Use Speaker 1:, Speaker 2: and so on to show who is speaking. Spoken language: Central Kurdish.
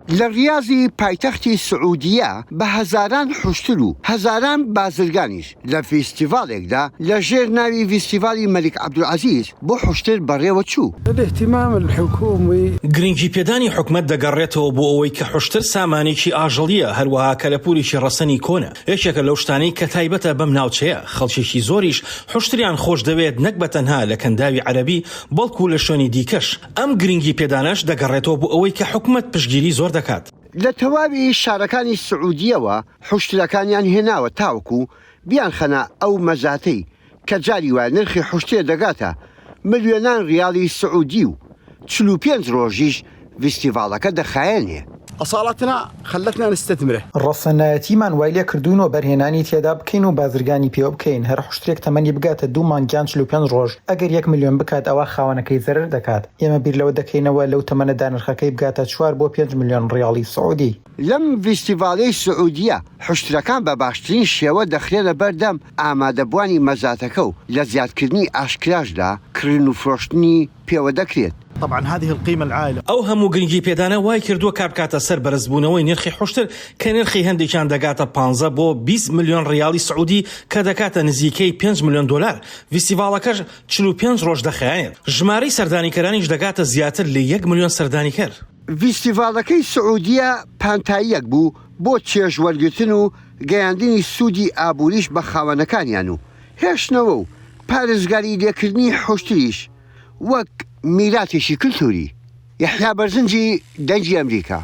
Speaker 1: لە ڕیازی پایتەختی سعودیە بە هەزاران حوشتر و هەزاران بازرگانیش لە ڤیستیڤاڵێکدا لە ژێر ناوی ڤیستیڤاڵی مەلیک عەبدولعەزیز بۆ حوشتر بەڕێوە چوو.
Speaker 2: الاهتمام الحکومی.
Speaker 3: گرنگیپێدانی حکومەت دەگەڕێتەوە بۆ ئەوەی کە حوشتر سامانێکی ئاژەڵییە، هەروەها کەلەپوورێکی ڕەسەنی کۆنە، یەکێکە لەو شتانەی کە تایبەتە بەم ناوچەیە، خەڵکێکی زۆریش حوشتریان خۆشدەوێت نەک بە تەنها لە کەنداوی عەرەبی بەڵکو لە شوێنی دیکەش. ئەم گرنگی پێدانەش دەگەڕێتەوە بۆ ئەوەی کە حکومەت پشتگیری زۆر دەکات.
Speaker 1: لە تەواوی شارەکانی سعودیەوە حوشترەکانیان هێناوە تاوەکو بیانخەنە ئەو مەزاتەی کە جاری وایە نرخی حوشترێ دەگاتە ملیۆنان ریاڵی سعودی و 45 ڕۆژیش ڤیستیڤاڵەکە دەخایەنێ.
Speaker 2: اصالتنا خلتنا نستثمره.
Speaker 4: ڕەسەنایەتیمان وای لێکردووین وەبەرهێنانی تێدا بکەین و بازرگانی پێوە بکەین، هەر حوشترێک تەمەنی بگاتە دوو مانگ یان 45 ڕۆژ، ئەگەر یەک ملیۆن بکات ئەوا خاوەنەکەی زەرەر دەکات، ئێمە بیر لەوە دەکەینەوە لەو تەمەنەدا نرخەکەی بگاتە چوار بۆ پێنج ملیۆن ڕیاڵی سعودی.
Speaker 1: لەم ڤیستیڤاڵەی سعودیە حوشترەکان بە باشترین شێوە دەخرێنە بەردەم ئامادەبووانی مەزاتەکە و لە زیادکردنی ئاشکراشدا کڕین و فرۆشتنی پێوە دەکرێت.
Speaker 2: طبعا هذه القیمە العالە.
Speaker 3: ئەو هەموو گرنگی پێدانە وای کردووە کار بکاتە سەر بەرزبوونەوەی نرخی حوشتر کە نرخی هەندێکیان دەگاتە پانزە بۆ 20 ملیۆن ڕیاڵی سعودی کە دەکاتە نزیکەی پێنج ملیۆن دۆلار، ڤیستیڤاڵەکەش 45 ڕۆژ دەخایەنێت، ژمارەی سەردانیکەرانیش دەگاتە زیاتر لە یەک ملیۆن سەردانیکەر.
Speaker 1: ڤیستیڤاڵەکەی سعودیە پانتاییەک بوو بۆ چێژ وەرگرتن و گەیاندنی سوودی ئابووریش بە خاوەنەکانیان و هێشتنەوە و پارێزگاری لێکردنی حوشتریش وەک میراتێکی کلتوری. یەحیا بەرزنجی، دەنگی ئەمریکا.